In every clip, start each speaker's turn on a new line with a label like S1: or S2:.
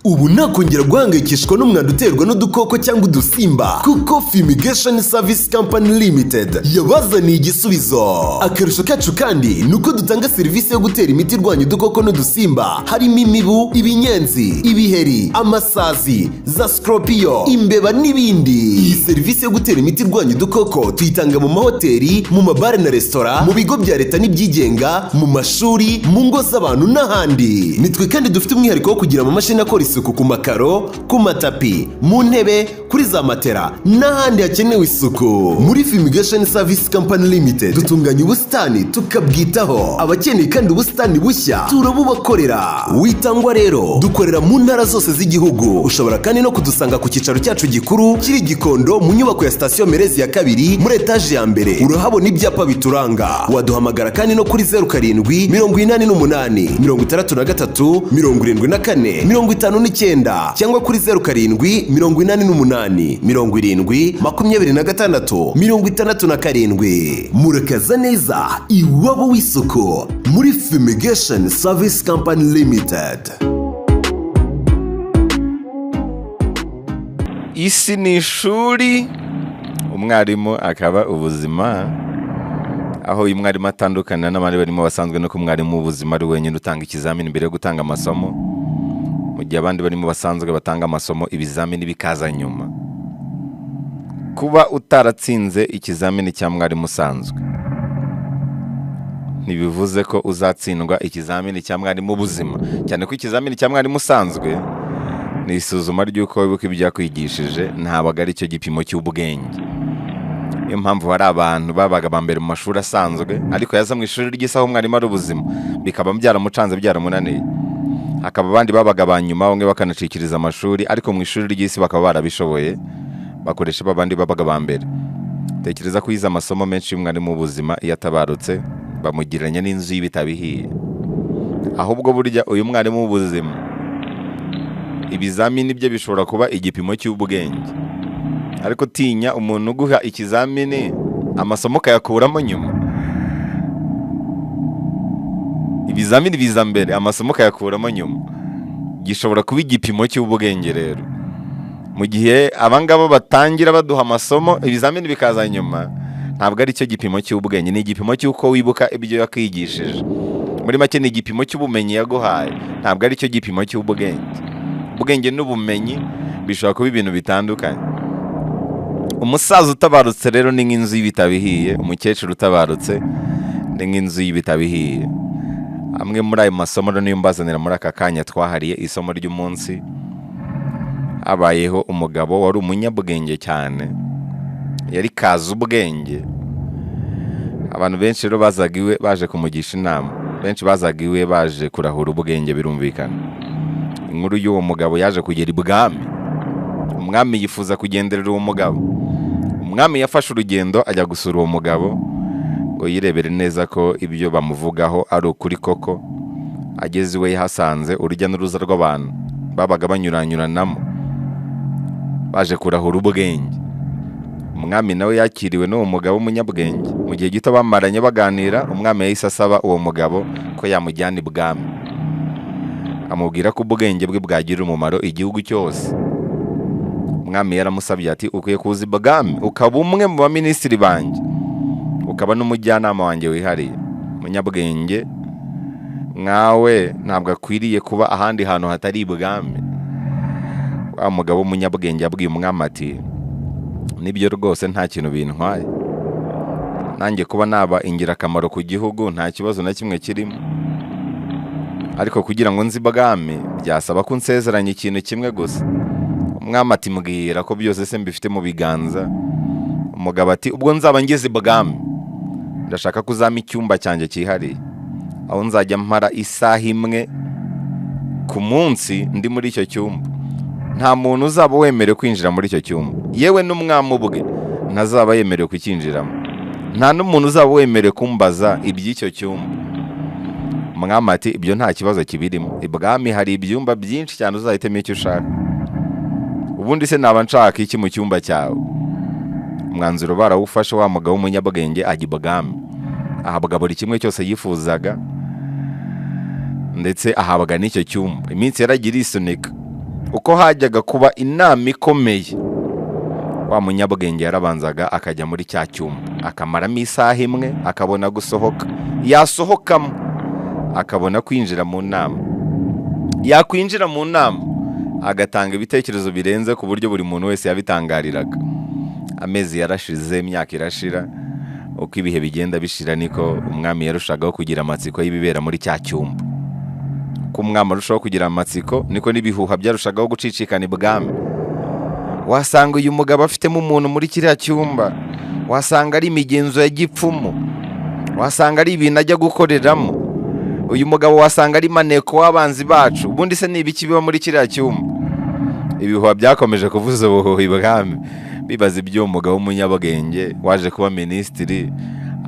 S1: Ubu ntakongera guhangayikishwa n'umwanda uterwa n'udukoko cyangwa udusimba, kuko Fumigation Service Company Limited yabazaniye igisubizo. Akarusho kacu kandi ni uko dutanga serivisi yo gutera imiti irwanya udukoko n'udusimba, harimo imibu, ibinyenzi, ibiheri, amasazi, za sikorupiyo, imbeba n'ibindi. Iyi serivisi yo gutera imiti irwanya udukoko tuyitanga mu mahoteli, mu mabare na resitora, mu bigo bya leta n'ibyigenga, mu mashuri, mu ngo z'abantu n'ahandi. Nitwe kandi dufite umwihariko wo kugira amamashini akora isuku ku makaro, ku matapi, mu ntebe, kuri za matera n'ahandi hakenewe isuku. Muri Fumigation Service Company Limited dutunganya ubusitani tukabwitaho. Abakeneye kandi ubusitani bushya turabubakorera. Witangwa rero, dukorera mu ntara zose z'igihugu. Ushobora kandi no kudusanga ku cyicaro cyacu gikuru kiri Gikondo, mu nyubako ya sitasiyo Merezi ya kabiri, muri etaje ya mbere, urahabona ibyapa bituranga. Waduhamagara kandi no kuri 0788637459 cyangwa kuri 0788702667. Murakaza neza iwabo w'isuku muri Fumigation Service Company Limited.
S2: Isi ni ishuri, umwarimu akaba ubuzima. Aho uyu mwarimu atandukana n'abandi barimo basanzwe nuko umwarimu w'ubuzima ari wenyine utanga ikizamini mbere yo gutanga amasomo, mu gihe abandi barimo basanzwe batanga amasomo ibizamini bikaza nyuma. Kuba utaratsinze ikizamini cya mwarimu usanzwe ntibivuze ko uzatsindwa ikizamini cya mwarimu w'ubuzima, cyane ko ikizamini cya mwarimu usanzwe ni isuzuma ry'uko wibuka ibyo yakwigishije, ntabwo ari cyo gipimo cy'ubwenge. Niyo mpamvu hari abantu babaga ba mbere mu mashuri asanzwe, ariko yaza mu ishuri ry'isaha umwarimu ari ubuzima bikaba byaramucanze byaramunaniye. Hakaba abandi babaga ba nyuma, bamwe bakanacikiriza amashuri, ariko mu ishuri ry'isi bakaba barabishoboye, bakoresha babandi babaga ba mbere. Tekereza ko yize amasomo menshi y'umwarimu w'ubuzima, iyo atabarutse bamugereranya n'inzu y'ibitabo ihiye. Ahubwo burya uyu mwarimu w'ubuzima ibizamini bye bishobora kuba igipimo cy'ubwenge, ariko tinya umuntu uguha ikizamini amasomo ukayakuramo nyuma. Ibizamini biza mbere, amasomo ukayakuramo nyuma, gishobora kuba igipimo cy'ubwenge. Rero mu gihe abangaba batangira baduha amasomo ibizamini bikaza nyuma, ntabwo ari cyo gipimo cy'ubwenge, ni igipimo cy'uko wibuka ibyo yakwigishije. Muri make ni igipimo cy'ubumenyi yaguhaye, ntabwo ari cyo gipimo cy'ubwenge. Ubwenge n'ubumenyi bishobora kuba ibintu bitandukanye. Umusaza utabarutse rero ni nk'inzu y'ibitabo ihiye, umukecuru utabarutse ni nk'inzu y'ibitabo ihiye. Amwe muri ayo masomo rero niyo mbazanira muri aka kanya twahariye isomo ry'umunsi. Habayeho umugabo wari umunyabwenge cyane, yari kazi ubwenge. Abantu benshi rero bazaga iwe baje kumugisha inama, benshi bazaga iwe baje kurahura ubwenge, birumvikana. Inkuru y'uwo mugabo yaje kugera ibwami. Umwami yifuza kugenderera uwo mugabo. Umwami yafashe urugendo ajya gusura uwo mugabo ngo yirebere neza ko ibyo bamuvugaho ari ukuri koko. Ageze iwe yahasanze urujya n'uruza rw'abantu babaga banyuranyuranamo baje kurahura ubwenge. Umwami nawe yakiriwe n'uwo mugabo w'umunyabwenge. Mu gihe gito bamaranye baganira, umwami yahise asaba uwo mugabo ko yamujyana ibwami, amubwira ko ubwenge bwe bwagirira umumaro igihugu cyose. Umwami yaramusabye ati ukwiye kuza ibwami ukaba umwe mu baminisitiri banjye, ukaba n'umujyanama wanjye wihariye. Umunyabwenge nkawe ntabwo akwiriye kuba ahandi hantu hatari ibwami. Wa mugabo w'umunyabwenge yabwiye umwami ati nibyo rwose nta kintu bintwaye, nanjye kuba naba ingirakamaro ku gihugu nta kibazo na kimwe kirimo, ariko kugira ngo nzi ibwami byasaba ko unsezeranya ikintu kimwe gusa. Umwami ati mbwira ko byose se mbifite mu biganza. Umugabo ati ubwo nzaba ngeze ibwami ndashaka ko uzampa icyumba cyanjye cyihariye, aho nzajya mpara isaha imwe ku munsi ndi muri icyo cyumba. Nta muntu uzaba wemerewe kwinjira muri icyo cyumba, yewe n'umwami ubwe ntazaba yemerewe kucyinjiramo, nta n'umuntu uzaba wemerewe kumbaza iby'icyo cyumba. Umwami ati ibyo nta kibazo kibirimo, ibwami hari ibyumba byinshi cyane, uzahitemo icyo ushaka. Ubundi se naba nshaka iki mu cyumba cyawe? Umwanzuro barawufashe, wa mugabo w'umunyabwenge ajya ibwami, ahabwa buri kimwe cyose yifuzaga, ndetse ahabwa n'icyo cyumba. Iminsi yaragiye irisunika, Uko hajyaga kuba inama ikomeye, wa munyabwenge yarabanzaga akajya muri cya cyumba, akamaramo isaha imwe, akabona gusohoka. Yasohokamo akabona kwinjira mu nama. Yakwinjira mu nama agatanga ibitekerezo birenze, ku buryo buri muntu wese yabitangariraga. Amezi yarashize, imyaka irashira. Uko ibihe bigenda bishira niko umwami yarushagaho kugira amatsiko y'ibibera muri cya cyumba. Uko umwami arushaho kugira amatsiko, niko n'ibihuha byarushagaho gucicikana ibwami. Wasanga uyu mugabo afitemo umuntu muri kiriya cyumba, wasanga ari imigenzo ya gipfumu, wasanga ari ibintu ajya gukoreramo. Uyu mugabo wasanga ari maneko w'abanzi bacu. Ubundi se ni ibiki biba muri kiriya cyumba? Ibihuha byakomeje kuvuza ubuhuha ibwami, bibaza iby'uwo mugabo w'umunyabwenge waje kuba minisitiri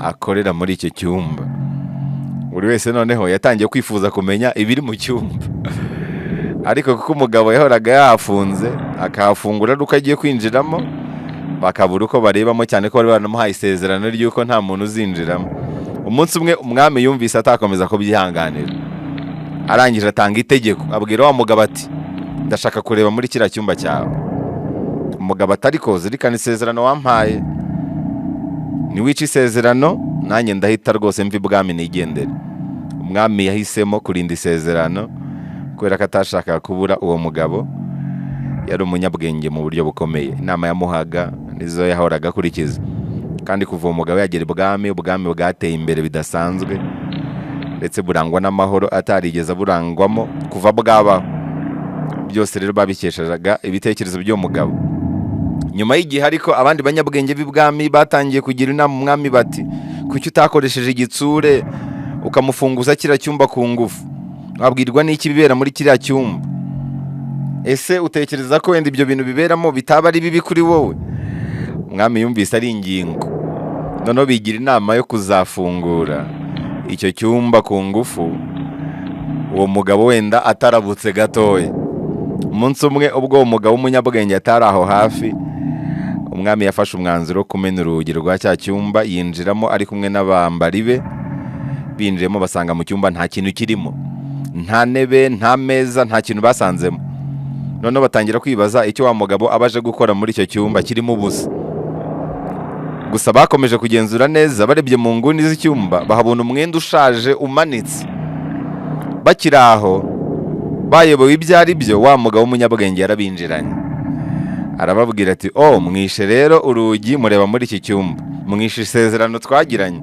S2: akorera muri icyo cyumba. Buri wese noneho yatangiye kwifuza kumenya ibiri mu cyumba, ariko kuko umugabo yahoraga yahafunze, akahafungura ari uko agiye kwinjiramo, bakabura uko barebamo, cyane ko bari baramuhaye isezerano ry'uko nta muntu uzinjiramo. Umunsi umwe umwami yumvise atakomeza kubyihanganira, arangije atanga itegeko, abwira wa mugabo ati: "Ndashaka kureba muri kiriya cyumba cyawe." Umugabo ati: "Ariko zirikana isezerano wampaye, niwica isezerano nanjye ndahita rwose mva ibwami nigendere." Umwami yahisemo kurinda isezerano kubera ko atashakaga kubura uwo mugabo. Yari umunyabwenge mu buryo bukomeye, inama yamuhaga nizo yahoraga akurikiza. Kandi kuva uwo mugabo yagera ibwami, ubwami bwateye imbere bidasanzwe, ndetse burangwa n'amahoro atarigeze burangwamo kuva bwabaho. Byose rero babikeshaga ibitekerezo by'uwo mugabo. Nyuma y'igihe ariko, abandi banyabwenge b'ibwami batangiye kugira inama umwami bati: "Kuki utakoresheje igitsure ukamufunguza kiriya cyumba ku ngufu? Wabwirwa n'iki bibera muri kiriya cyumba? Ese utekereza ko wenda ibyo bintu biberamo bitaba ari bibi kuri wowe?" Umwami yumvise ari ingingo. Noneho bigira inama yo kuzafungura icyo cyumba ku ngufu, uwo mugabo wenda atarabutse gatoya. Umunsi umwe, ubwo uwo mugabo w'umunyabwenge atari aho hafi, umwami yafashe umwanzuro wo kumena urugi rwa cya cyumba, yinjiramo ari kumwe n'abambari be. Binjiyemo basanga mu cyumba nta kintu kirimo, nta ntebe, nta meza, nta kintu basanzemo. Noneho batangira kwibaza icyo wa mugabo aba aje gukora muri icyo cyumba kirimo ubusa. Gusa bakomeje kugenzura neza, barebye mu nguni z'icyumba bahabona umwenda ushaje umanitse. Bakiri aho bayobowe ibyo ari byo, wa mugabo w'umunyabwenge yarabinjiranye, arababwira ati: "O, mwishe rero urugi mureba muri iki cyumba, mwishe isezerano twagiranye,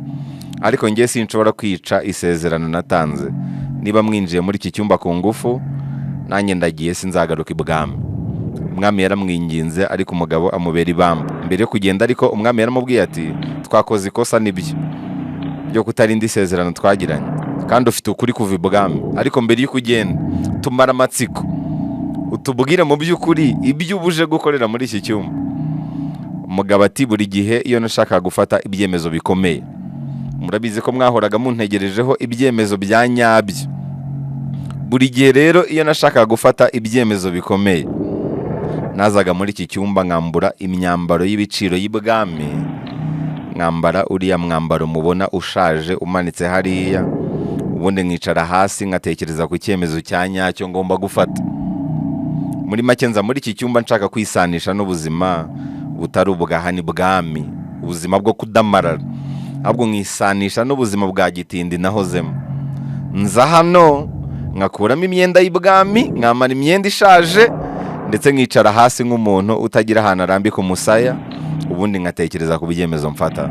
S2: ariko njye sinshobora kwica isezerano natanze. Niba mwinjiye muri iki cyumba ku ngufu, nanjye ndagiye, sinzagaruka ibwami." Umwami yaramwinginze, ariko umugabo amubera ibamba. Mbere yo kugenda ariko, umwami yaramubwiye ati: "Twakoze ikosa nibyo ryo kutarinda isezerano twagiranye, kandi ufite ukuri kuva ibwami, ariko mbere y'uko ugenda tumara amatsiko, utubwire mu by'ukuri ibyo uba uje gukorera muri iki cyumba." Umugabo ati: "Buri gihe iyo nashakaga gufata ibyemezo bikomeye, murabizi ko mwahoraga muntegerejeho ibyemezo bya nyabyo, buri gihe rero iyo nashakaga gufata ibyemezo bikomeye, nazaga muri iki cyumba nkambura imyambaro y'ibiciro y'ibwami, nkambara uriya mwambaro mubona ushaje umanitse hariya, ubundi nkicara hasi nkatekereza ku cyemezo cya nyacyo ngomba gufata. Muri make, nza muri iki cyumba nshaka kwisanisha n'ubuzima butari ubwahani bwami, ubuzima bwo kudamarara, ahubwo nkisanisha n'ubuzima bwa gitindi nahozemo. Nza hano nkakuramo imyenda y'ibwami, nkambara imyenda ishaje, ndetse nkicara hasi nk'umuntu utagira ahantu arambika umusaya, ubundi nkatekereza ku byemezo mfata.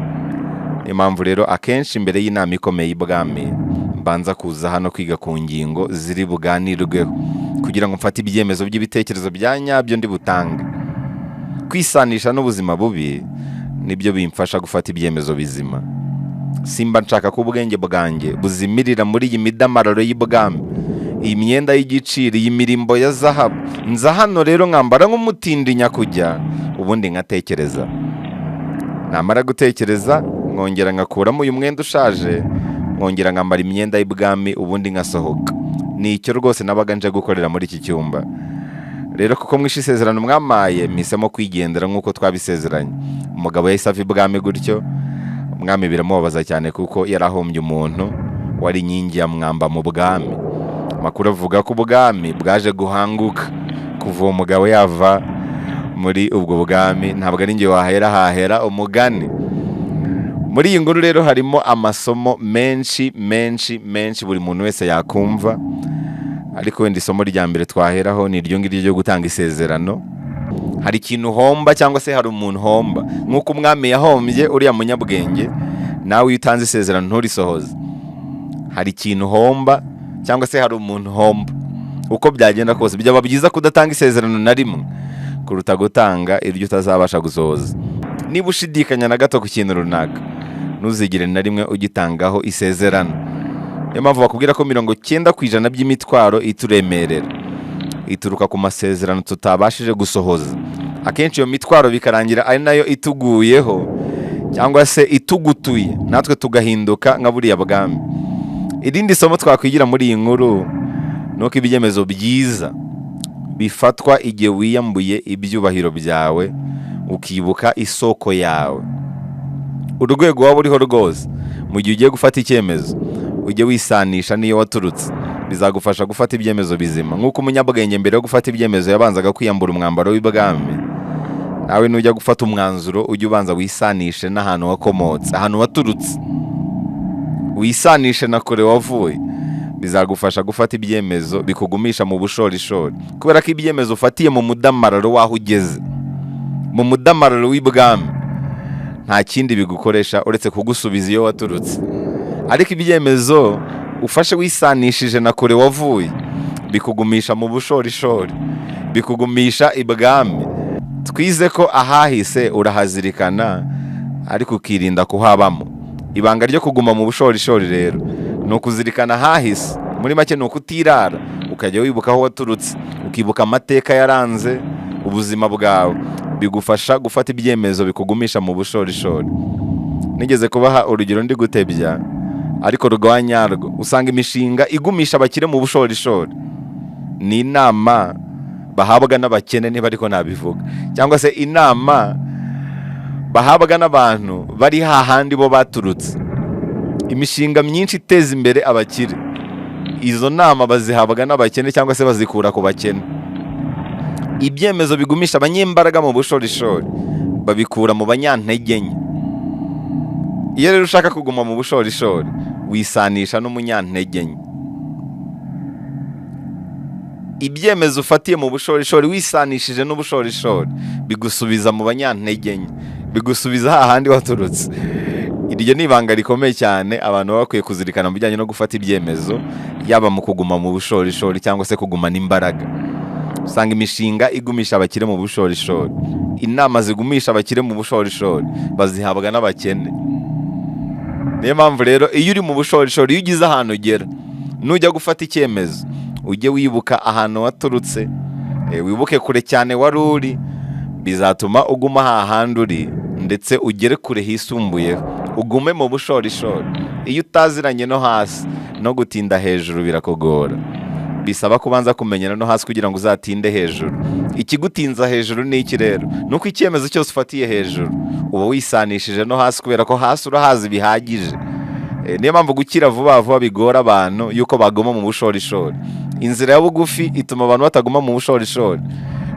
S2: Niyo mpamvu rero akenshi mbere y'inama ikomeye y'ibwami mbanza kuza hano kwiga ku ngingo ziri buganirweho, kugira ngo mfate ibyemezo by'ibitekerezo bya nyabyo ndi butange. Kwisanisha n'ubuzima bubi nibyo bimfasha gufata ibyemezo bizima. Simba nshaka ko ubwenge bwanjye buzimirira muri iyi midamararo y'ibwami, iyi myenda y'igiciro, iyi mirimbo ya zahabu. Nza hano rero nkambara nk'umutindi nyakujya, ubundi nkatekereza. Namara gutekereza nkongera ngakuramo uyu mwenda ushaje, nkongera nkambara imyenda y'ibwami, ubundi nkasohoka. Ni icyo rwose nabaga nje gukorera muri iki cyumba. Rero kuko mwishe isezerano mwamaye, mpisemo kwigendera nk'uko twabisezeranye." Umugabo yahise ava ibwami gutyo. Umwami biramubabaza cyane kuko yari ahombye umuntu wari inkingi ya mwamba mu bwami. Amakuru avuga ko ubwami bwaje guhanguka Kuva uwo mugabo yava muri ubwo bwami, ntabwo ari njye wahera, hahera umugani. Muri iyi nkuru rero harimo amasomo menshi menshi menshi buri muntu wese yakumva, ariko wenda isomo rya mbere twaheraho ni iryo ngiryo ryo gutanga isezerano. Hari ikintu uhomba cyangwa se hari umuntu uhomba, nk'uko umwami yahombye uriya munyabwenge. Nawe iyo utanze isezerano nturisohoze, hari ikintu uhomba cyangwa se hari umuntu uhomba. Uko byagenda kose, byaba byiza kudatanga isezerano na rimwe kuruta gutanga iryo utazabasha gusohoza. Niba ushidikanya na gato ku kintu runaka, ntuzigere na rimwe ugitangaho isezerano. Niyo mpamvu bakubwira ko 90% by'imitwaro ituremerera ituruka ku masezerano tutabashije gusohoza. Akenshi iyo mitwaro bikarangira ari nayo ituguyeho cyangwa se itugutuye, natwe tugahinduka nka buriya bwami. Irindi somo twakwigira muri iyi nkuru ni uko ibyemezo byiza bifatwa igihe wiyambuye ibyubahiro byawe, ukibuka isoko yawe. Urwego waba uriho rwose, mu gihe ugiye gufata icyemezo, ujye wisanisha n'iyo waturutse, bizagufasha gufata ibyemezo bizima. Nk'uko umunyabwenge mbere yo gufata ibyemezo yabanzaga kwiyambura umwambaro w'ibwami, nawe nujya gufata umwanzuro ujye ubanza wisanishe n'ahantu wakomotse, ahantu waturutse, wisanishe na kure wavuye. Bizagufasha gufata ibyemezo bikugumisha mu bushorishori, kubera ko ibyemezo ufatiye mu mudamararo w'aho ugeze, mu mudamararo w'ibwami, nta kindi bigukoresha uretse kugusubiza iyo waturutse. Ariko ibyemezo ufashe wisanishije na kure wavuye bikugumisha mu bushorishori, bikugumisha ibwami. Twize ko ahahise urahazirikana ariko ukirinda kuhabamo. Ibanga ryo kuguma mu bushorishori rero ni ukuzirikana ahahise. Muri make ni ukutirara, ukajya wibuka aho waturutse, ukibuka amateka yaranze ubuzima bwawe, bigufasha gufata ibyemezo bikugumisha mu bushorishori. Nigeze kubaha urugero ndi gutebya ariko rwa nyarwo. Usanga imishinga igumisha abakire mu bushorishori ni inama bahabwa n'abakene, niba ariko nabivuga, cyangwa se inama bahabwa n'abantu bari hahandi bo baturutse. Imishinga myinshi iteza imbere abakire, izo nama bazihabwa n'abakene cyangwa se bazikura ku bakene. Ibyemezo bigumisha abanyembaraga mu bushorishori babikura mu banyantege nke. Iyo rero ushaka kuguma mu bushorishori, wisanisha n'umunyantege nke. Ibyemezo ufatiye mu bushorishori wisanishije n'ubushorishori bigusubiza mu banyantege nke, bigusubiza hahandi waturutse. Iryo ni ibanga rikomeye cyane abantu baba bakwiye kuzirikana mu bijyanye no gufata ibyemezo, yaba mu kuguma mu bushorishori cyangwa se kugumana imbaraga. Usanga imishinga igumisha abakire mu bushorishori, inama zigumisha abakire mu bushorishori bazihabwa n'abakene. Niyo mpamvu rero iyo uri mu bushorishori, iyo ugize ahantu ugera, nujya gufata icyemezo ujye wibuka ahantu waturutse, wibuke kure cyane wari uri, bizatuma uguma hahandi uri ndetse ugere kure hisumbuyeho, ugume mu bushorishori. Iyo utaziranye no hasi, no gutinda hejuru birakugora. Bisaba kubanza kumenyana no hasi kugira ngo uzatinde hejuru. Ikigutinza hejuru ni iki rero? Ni uko icyemezo cyose ufatiye hejuru uba wisanishije no hasi, kubera ko hasi urahazi bihagije. Niyo mpamvu gukira vuba vuba bigora abantu yuko baguma mu bushorishori. Inzira ya bugufi ituma abantu bataguma mu bushorishori,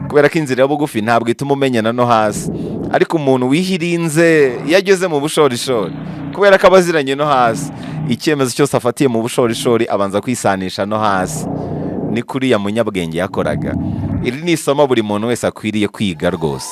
S2: kubera ko inzira ya bugufi ntabwo ituma umenyana no hasi. Ariko umuntu wihirinze iyo ageze mu bushorishori, kubera ko aba aziranye no hasi, icyemezo cyose afatiye mu bushorishori abanza kwisanisha no hasi. Ni kuriya munyabwenge yakoraga. Iri ni isomo buri muntu wese akwiriye kwiga rwose.